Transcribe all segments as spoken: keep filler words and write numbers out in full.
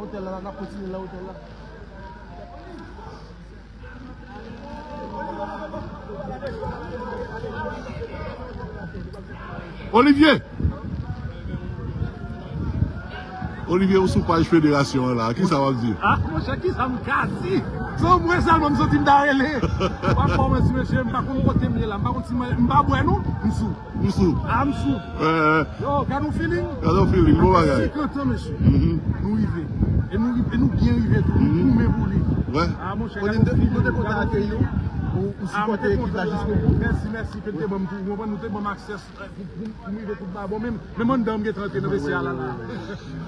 Otèl la, n ap kontinye nan otèl la. Olivier! Olivier, ou sou paj federasyon an la, kisa w ap di? Ah, monchè, kisa m ka di? Se yon mwen sèlman m santi m ta rele. M pa fò manti, mesye, m pa konn kote m ye la, m pa konn si mwen, m pa bwè non, m sou. M sou. Ah, m sou. Yo, gad yon feeling. Gad yon feeling, bon bagay. Senkant an, mesye. Mhm. Nou rive. E nou rive, e nou byen rive tou. Nou goumen pou li. Wè. Ah, monchè, gad yon feeling. Nou te kontan akeyi w, ou sipòte ekip la jiskobou. Mèsi, mèsi, ke te ban m tou, ou konprann, nou te ban m aksè pou, pou, pou m rive tout ba bon, menm, menm anndan m gentan antre nan vestyè a la, la.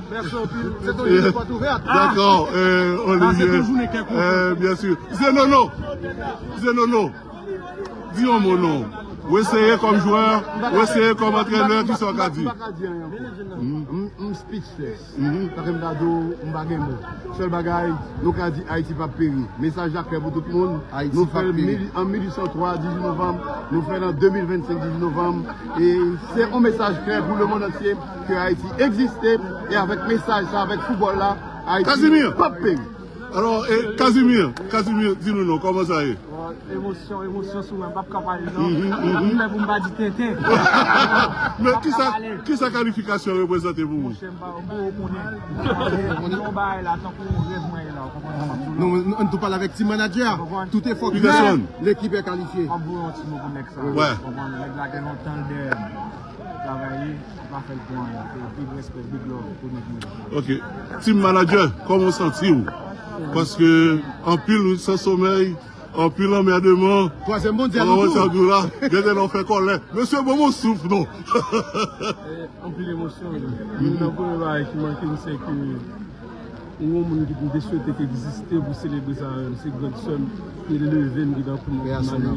Mèsi anpil. Se toujou de pòt ouvèt. Dakò, euh, Olivier. Se toujou nen kè kontan. Euh, byen si. Zenono. Zenono. Di yon mo non. Ou eseye kòm jwè, ou eseye kòm antrènè, kisa w ka di? M, m, m speechless. Mhm. Sa fè m ta di w, m pa gen mo. Sèl bagay, nou ka di Ayiti p ap peri. Mesaj la klè pou tout moun. Nou fè l mil, an mil uit san twa, dizuit novanm. Nou fè l an de mil vennsenk, dizuit novanm. E se yon mesaj klè pou lemonn antye ke Ayiti egziste. E avèk mesaj sa, avèk foutbòl la, Ayiti p ap peri. Alò, e, Casimir, Casimir, di nou non, kòman sa ye? Bon, emosyon, emosyon sou mwen, m p ap ka pale non. Mhm, mhm. M lè pou m pa di tenten. Men kisa, kisa kalifikasyon reprezante pou ou? Monchè, m pa, m poko konnen. Yon bagay la, tankou yon rèv mwen ye la, ou konprann sa m ap di w la. Nou, nou, nou tou pale avèk team manager. Tout efò ki fèt, l'équipe est qualifiée. M ap voye yon ti mo pou nèg sa. Wè. Ou konprann, nèg la gen lontan l dèyè m. Travay li, li pa fè l pou anyen. Big respect, big love pou nèg mwen. Ok. Team manager, kòman w santi w? Paske anpil nwit san somèy, anpil anmèdeman. Twazyèm mondyal nou tou. Mondyal nou la, gen de lè w fè kòlè. Mesye, ban m yon souf non. Eh, anpil emosyon wi. Youn nan premye bagay ki manke m se ke yon moun ki m te swete ki egziste pou selebre sa menm, se grandsè m ki leve m ki tankou m, malerezman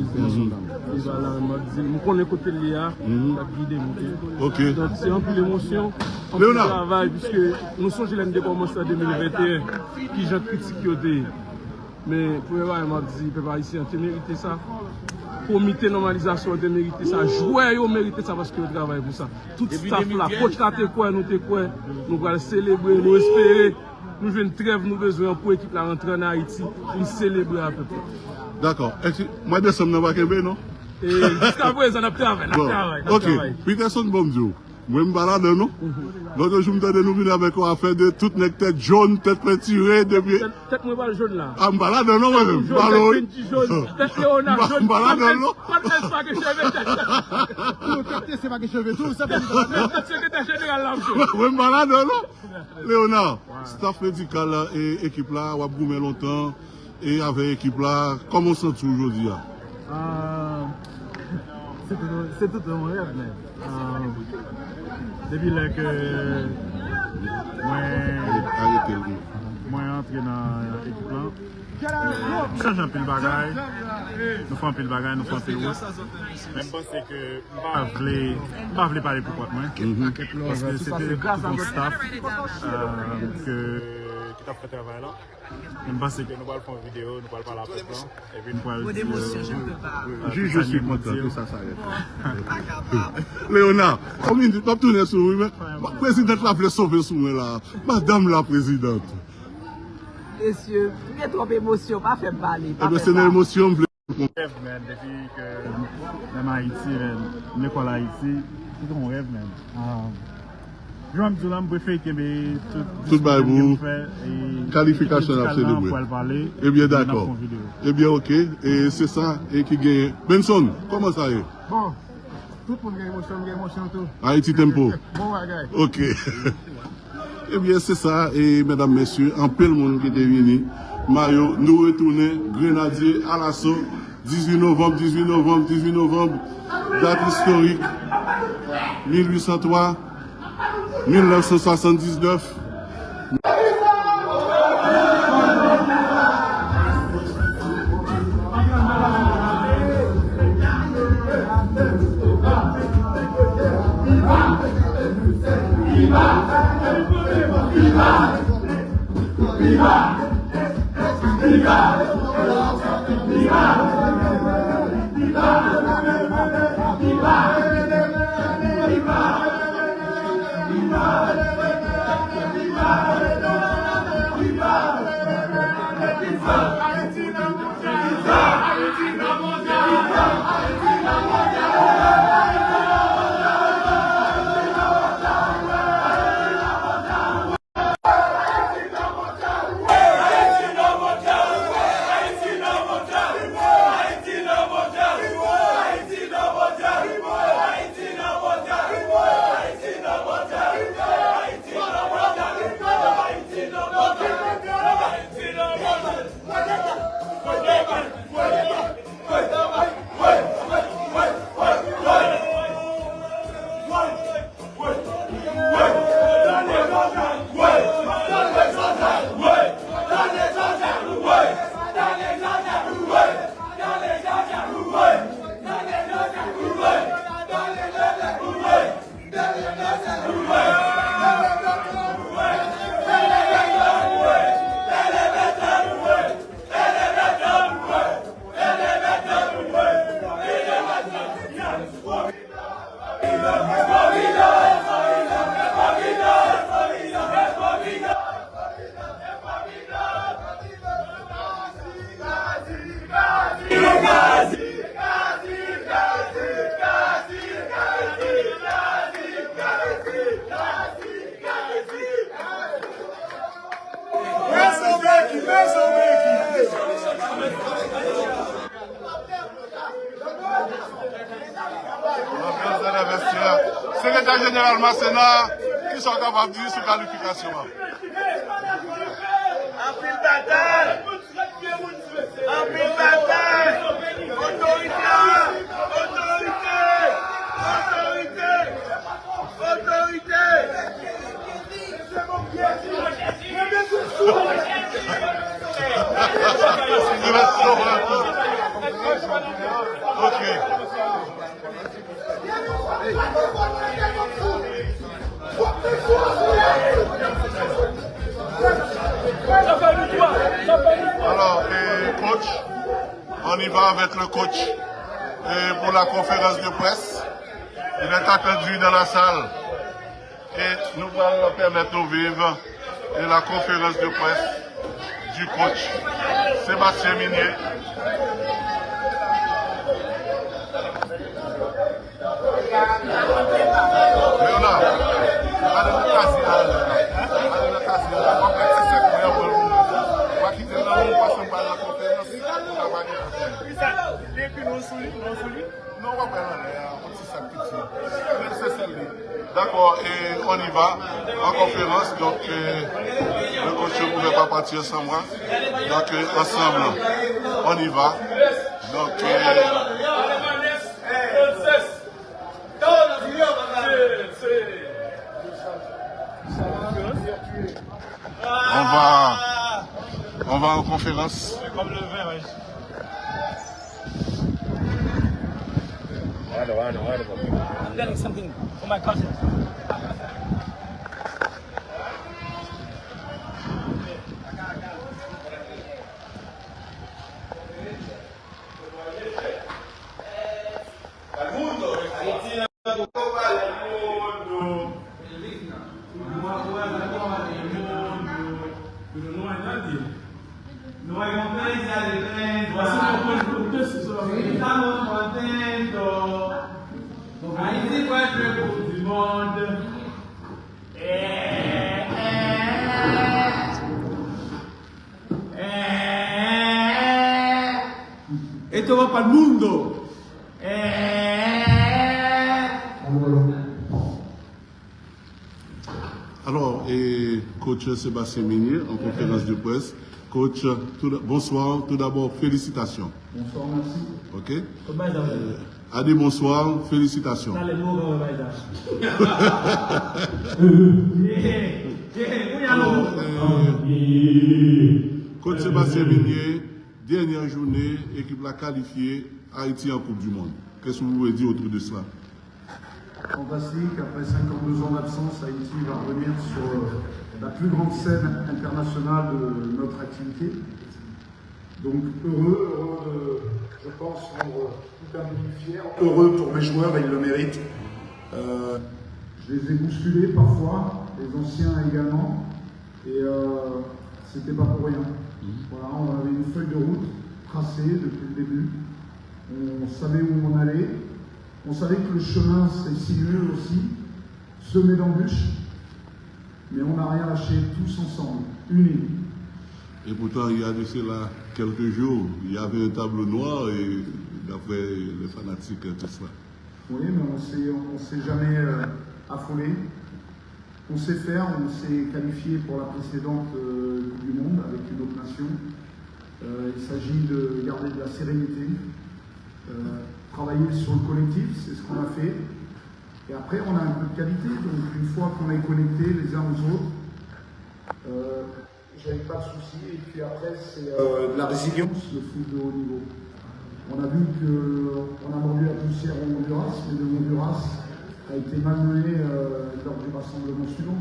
li pa la menm, m ap di l, m konnen kote l ye a, l ap gide m, ok? Ok. Donk, se anpil emosyon, anpil travay, piske nou sonje lè n te kòmanse an de mil venteyen, kijan kritik yo te ye. Men, premye bagay m ap di, pèp ayisyen an te merite sa. Komite nòmalizasyon an te merite sa. Jwè yo merite sa paske yo travay pou sa. Tout staff la, coach la te kwè, nou te kwè, nou pral selebre, nou espere nou jwenn trèv nou bezwen an pou ekip la rantre ann Ayiti pou n selebre avèk yo. Dakò. Èske mwa desanm nan pa kenbe non? E jiskaprezan n ap travay, n ap travay, n ap travay. Ok. Peterson, bon m di w, mwen m pa ladan non. Lòt jou m tande nou vin avèk yon afè de tout nèg tèt jòn, tèt pentire, depi Tèt mwen pa jòn la. A, m pa ladan non mwen menm. M pa jòn, tèt Benji jòn, tèt Leona jòn. M pa ladan non. Pat mèt pa gen cheve tèt. Yo tèt se pa gen cheve tou, sa pa di. Tèt sekretè jeneral la m jòn. Mwen m pa ladan non. Leona, staff medikal la e ekip la, w ap goumen lontan e avèk ekip la, kòman w santi w jodi a? Ah, se tout, se tout yon rèv, men. Ah, depi lè ke mwen, mwen antre nan ekip lan, m chanje anpil bagay. Nou fè anpil bagay, nou fè anpil wout. Men m panse ke m pa vle, m pa vle pale pou kont mwen. Paske se te tout yon staff, euh, ke, ki t ap fè travay lan. Men m panse ke nou pral fè yon videyo, nou pral pale a pèp lan, epi nou pral di, euh, euh, tout sa n gen pou di yo. Leona, yon minit, m ap tounen sou ou wi, men prezidan la vle sove sou mwen la. Madanm la, prezidant. Mesye, m gen twòp emosyon, pa fè m pale, pa fè m pale. Ebyen, se nan emosyon m vle. Rèv, man, depi ke m nan Ayiti, man, m lekòl Ayiti, se te yon rèv, man. Ah, jan m di w la, m prefere kenbe tout diskou ke m fè, e kalifikasyon n ap selebre. Ebyen, dakò. Ebyen, ok. E se sa, e ki genyen. Benson, kòman sa ye? Bon, tout moun gen emosyon, m gen emosyon tou. Haiti Tempo. Bon bagay. Ok. Ebyen, se sa, e medam, mesye, anpil moun ki te vini. Mayo, nou retounen, Grenadye alaso, dizuit novanm, dizuit novanm, dizuit novanm, dat istorik, mil uit san twa, mil nèf san swasanndiznèf. Sekretè jeneral Masena, kisa w kapab di sou kalifikasyon an? Anpil batay! Anpil batay! Otorite! Otorite! Otorite! Otorite! Ok. Alors, eh, coach, on y va avec le coach, eh, pour la conférence de presse. Il est attendu dans la salle. Et nous allons permettre de vivre la conférence de presse du coach Sébastien Minier. Leonard, ale nan kazye a, ale nan kazye a. W ap mèt ti sèk mwen an, w a kite l nan men w, paske m pral nan konferans, m pa pale avè l. Depi nou sou li, nou sou li. Non, w ap pral anlè a, yon ti sèk piti. Se sèl li. D'accord, et on y va en conférence, donc euh, le coach ne pouvait pas partir sans moi. Donc euh, ensemble, on y va. Donc euh, On va, on va en conférence. I'm getting something for my cousin. No hay montaña de tren. Estamos contentos. Haití fue el primer du monde. Eh, eh, eh, eh. Esto va para el mundo. Eh. Alors, et coach Sébastien Minier en conférence de presse. Coach, tout d- bonsoir. Tout d'abord, félicitations. Bonsoir, merci. Ok. Adi bonsoir, félicitations. Talè mwen ka wè bagay sa. Yeah, yeah, we are Alors, euh, coach Sébastien Minier, dernière journée, équipe la qualifiée, Haïti en Coupe du Monde. Qu'est-ce que vous pouvez dire autour de cela? Fantastique, après cinquante-deux ans d'absence, Haïti va revenir sur euh, la plus grande scène internationale de notre activité. Donc heureux, heureux de, je pense, rendre tout un pays fier. Heureux pour mes joueurs, ils le méritent. Euh, je les ai bousculés parfois, les anciens également. Et euh, c'était pas pour rien. Voilà, on avait une feuille de route tracée depuis le début. On savait où on allait. On savait que le chemin serait sinueux aussi, semé d'embûches, mais on n'a rien lâché, tous ensemble, unis. Et pourtant, il y a de cela quelques jours, il y avait un tableau noir et d'après les fanatiques, tout cela. Oui, mais on s'est, on s'est jamais euh, affolé. On sait faire, on s'est qualifié pour la précédente euh, Coupe du Monde avec une autre nation. Euh, il s'agit de garder de la sérénité, euh, travailler sur le collectif, c'est ce qu'on a fait. Et après, on a un peu de qualité, donc une fois qu'on est connecté les uns aux autres, euh, j'avais pas de soucis. Et puis après, c'est euh, de la résilience, le foot de haut niveau. On a vu qu'on a mordu la poussière au Honduras, mais le Honduras a été malmené euh, lors du rassemblement suivant.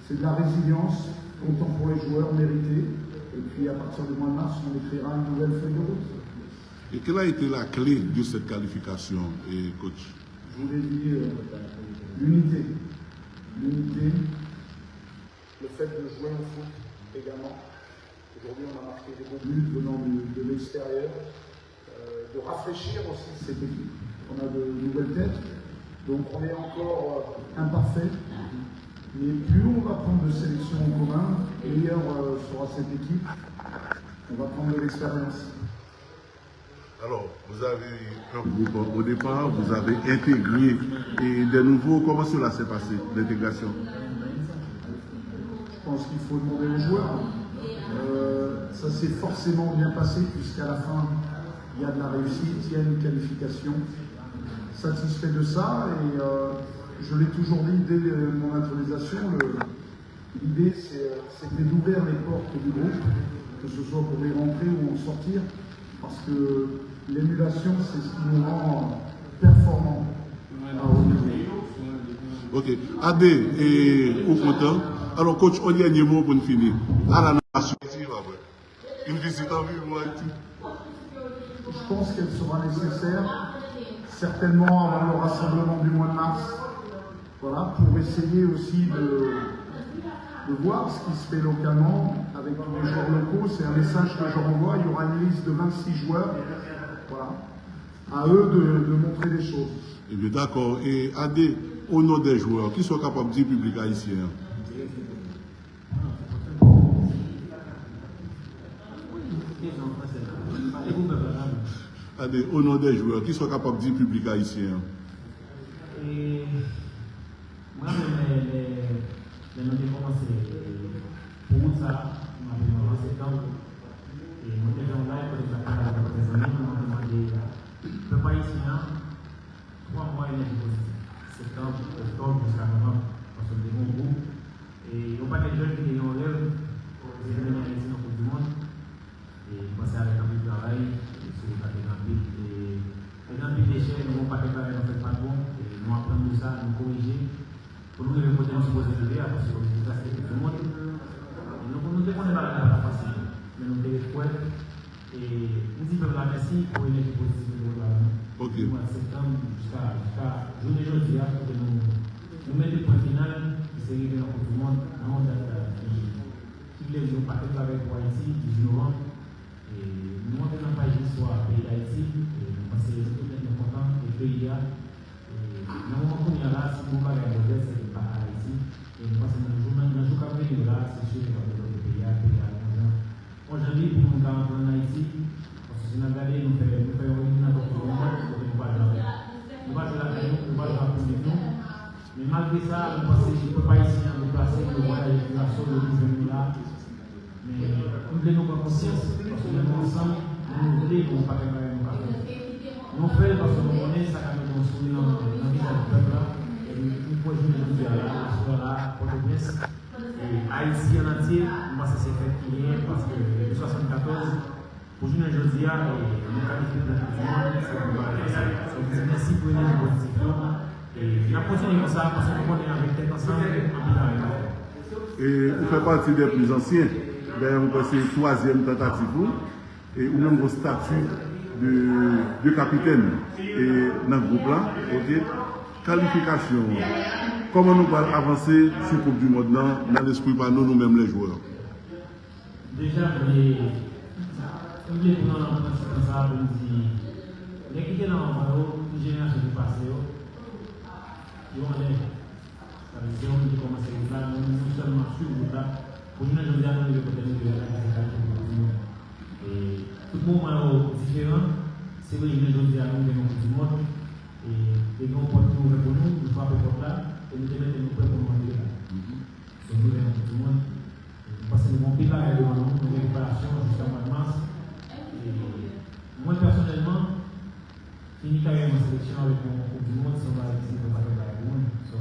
C'est de la résilience, autant pour les joueurs mérités. Et puis à partir du mois de mars, on écrira une nouvelle feuille de route. Et quelle a été la clé de cette qualification, eh, coach? Je vous l'ai dit, euh, l'unité. L'unité, le fait de jouer au foot également. Aujourd'hui, on a marqué des beaux buts venant de, de l'extérieur, euh, de rafraîchir aussi cette équipe. On a de nouvelles têtes, donc on est encore euh, imparfait. Mais plus on va prendre de sélections en commun, meilleure euh, sera cette équipe. On va prendre de l'expérience. Alors, vous avez un groupe au départ, vous avez intégré et des nouveaux. Comment cela s'est passé, l'intégration? Je pense qu'il faut demander aux joueurs. Euh, ça s'est forcément bien passé puisqu'à la fin, il y a de la réussite, il y a une qualification. Satisfait de ça et euh, je l'ai toujours dit dès mon intronisation, le, L'idée, c'est, euh, c'était d'ouvrir les portes du groupe, que ce soit pour y rentrer ou en sortir, parce que l'émulation, c'est ce qui nous rend euh, performants à haut niveau. Ok. Ade, e, ou kontan? Alò, coach, yon dènye mo pou n fini. A la nasyon. Une visite en vivo Haïti. Je pense qu'elle sera nécessaire, certainement avant le rassemblement du mois de mars. Voilà, pour essayer aussi de, de voir ce qui se fait localement avec tous les joueurs locaux. C'est un message que je renvoie. Il y aura une liste de vingt-six joueurs. Voilà. À eux de, de montrer des choses. Ebyen, dakò. E Ade, o non dè jwè, kisa w kapab di piblik ayisyen an? Ade, o non dè jwè, kisa w kapab di piblik ayisyen an? Mwen menm lè lè lè nou te kòmanse pou wout sa, m raple mwen an septanm, e mwen te fè yon live kote m t ap pale avèk kèk zanmi m, mwen te mande pèp ayisyen an twa mwa enèji pozitif, septanm, oktòb jiska novanm, paske m te gen yon gwoup e yon pakèt jèn ki te gen yon rèv pou yo te mennen Ayiti nan Koup di Mond. E m panse avèk anpil travay, e sou wout la te gen anpil e te gen anpil dechè, nou gen yon pakèt bagay nou fè k pa t bon, e nou aprann de sa, nou korije pou nou rive kote nou sipoze rive a, paske objektif la se te Koup di Mond. E nou, nou te konnen bagay la pa t ap fasil, men nou te ret kwè. E m di pèp la mèsi pou enèji pozitif yo te voye ba nou. Depi mwa septanm jiska jiska jounen jodi a, kote nou nou mete pwen final, ki se rive nan Koup di Mond nan yon dat ki ki vle di yon pakèt bagay pou Ayiti, dizuit novanm. E nou antre nan paj listwa peyi Dayiti, e nou panse nou tout nèt nou kontan e peyi a. E nan moman kounye a la, si nou bagay devlòpe, se pa Ayiti. E nou panse nan jou nan jou k ap vini yo la, se si nou pa devlòpe peyi a, peyi a gon jan gon jan li pou nou ka antre ann Ayiti. Paske si n ap gade, nou fè nou fè yon eliminatò pou yon mond, kote nou pa jwe avèk nou pa jwe lakay nou, nou pa jwe ak piblik nou. Men malgre sa, nou panse pèp ayisyen an deplase, yo vwayaje pou Kiraso, yo vin jwenn nou la. Men m vle nou pran konsyans, paske lè nou ansanm, lè nou vle, nou gon pakèt bagay nou ka fè. Nou fè l paske nou konnen sa ka mete yon souri nan nan vizaj pèp la. E m kwè jounen jodi a la, aswè a la, Pòtoprens, e Ayiti an antye, m panse se fèt ki genyen, paske depi swasannkatòz, Pou jounen jodi a, nou kalifye pou Koup di Mond, se yon bagay fasil. So, m di mèsi pou enèji pozitif yo. E n ap kontinye konsa, paske nou konnen avèk tèt ansanm, anpil bagay ka fèt. E ou fè pati dè pli zansyen. Dayè, mwen kwè se twazyèm tantativ ou. E ou menm gon stati de, de kapitèn e nan gwoup la. Ok. Kalifikasyon an. Kòman nou pral avanse sou Koup di Mond nan, nan lespri pa nou, nou menm lè jwè? Deja, m vle m vle pran pran ti tan sa a pou m di nèg ki te la anvan yo, tout jenerasyon ki pase yo, yo anlè. Sa vle di se yo menm ki kòmanse wout la, nou menm nou sèlman ap swiv wout la. Pou jounen jodi a nou rive kote nou rive la ki se kalifye pou Koup di Mond. E tout moman yo diferan. Se vre jounen jodi a nou gen yon Koup di Mond. E te gen yon pòt ki ouvè pou nou, nou frape pòt la e nou te mete nou prè pou nou antre la. So nou gen yon Koup di Mond. M panse nou gen anpil bagay devan nou, nou gen preparasyon jiska mwa mas. E mwen pèsonèlman, fini karyè m an seleksyon avèk yon Koup di Mond se yon bagay ki siyifi yon pakèt bagay pou mwen. So,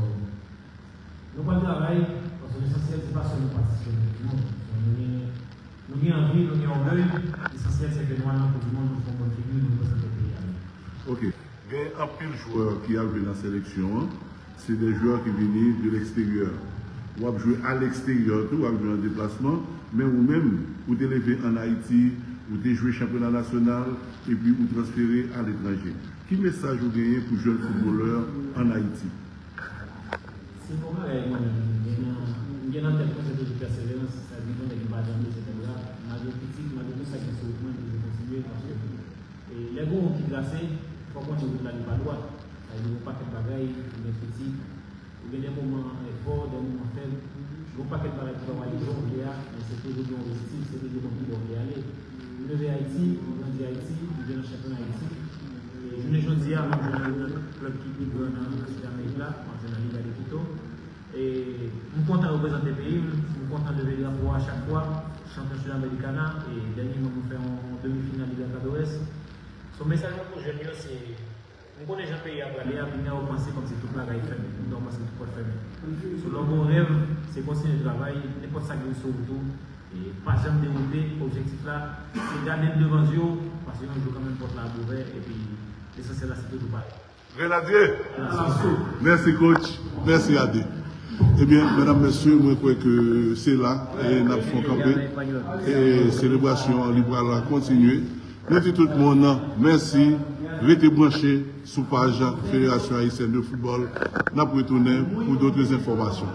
nou pral travay, paske lesansyèl se pa sèlman patisipe nan Koup di Mond. So, nou gen, nou gen anvi, nou gen ògèy, lesansyèl se ke nou al nan Koup di Mond, nou fè yon bòn figi, nou reprezante peyi a nou. Ok. Gen anpil jwè ki ap jwe nan seleksyon an, se de jwè ki vini de leksteryè. W ap jwe aleksteryè tou, w ap jwe an deplasman, men ou menm, ou te leve ann Ayiti, ou te jwe chanpyona nasyonal, epi ou transfere aletranje. Ki mesaj ou genyen pou jèn foutbolè ann Ayiti? Se bon bagay mwen menm m gen nan m gen nan tèt mwen se toujou pèseverans, sa vle di yon nèg m pa janm lese tèt la, malgre kritik, malgre tout sa ki sou wout mwen, m toujou kontinye paske E lè gon wout ki trase, fò w konnen wout la li pa dwat. Sa vle di gon pakèt bagay, ou gen kritik, ou gen de moman fò, de moman fèb. Gon pakèt bagay ki pa pral rive jan w vle a, men se toujou gen yon objektif, se toujou konn ki bò w vle ale. M leve Ayiti, m grandi Ayiti, m jwe nan chanpyona Ayiti. E jounen jodi a, m ap jwe nan youn nan klèb ki pi gran nan Sid Amerik la, m ap jwe nan Liga de Quito. E m kontan reprezante peyi m, m kontan leve drapo a chak fwa, chanpyon Sudamericana, e dènyèman nou fè yon demi final Libertadores. So, mesaj mwen pou jèn yo, se, m konnen jan peyi a prale a, vini a w panse kòmsi tout bagay fèmen, vini a w panse tout pòt fèmen. So, lè w gen yon rèv, se kontinye travay, nenpòt sa k vin sou wout ou, e pa janm dewoute, objektif la, se gade l devan zye w, paske yon jou kanmenm pòt la ap ouvè, epi lesansyèl la se toujou parèy. Grenadye! Mèsi coach, mèsi Ade. Ebyen, medam, mesye, mwen kwè ke se la e n ap fè kanpe. E selebrasyon an, li pral kontinye. Nou di tout moun mèsi, rete branche sou paj Fédération Haïtienne de Football. N ap retounen pou dòt enfòmasyon.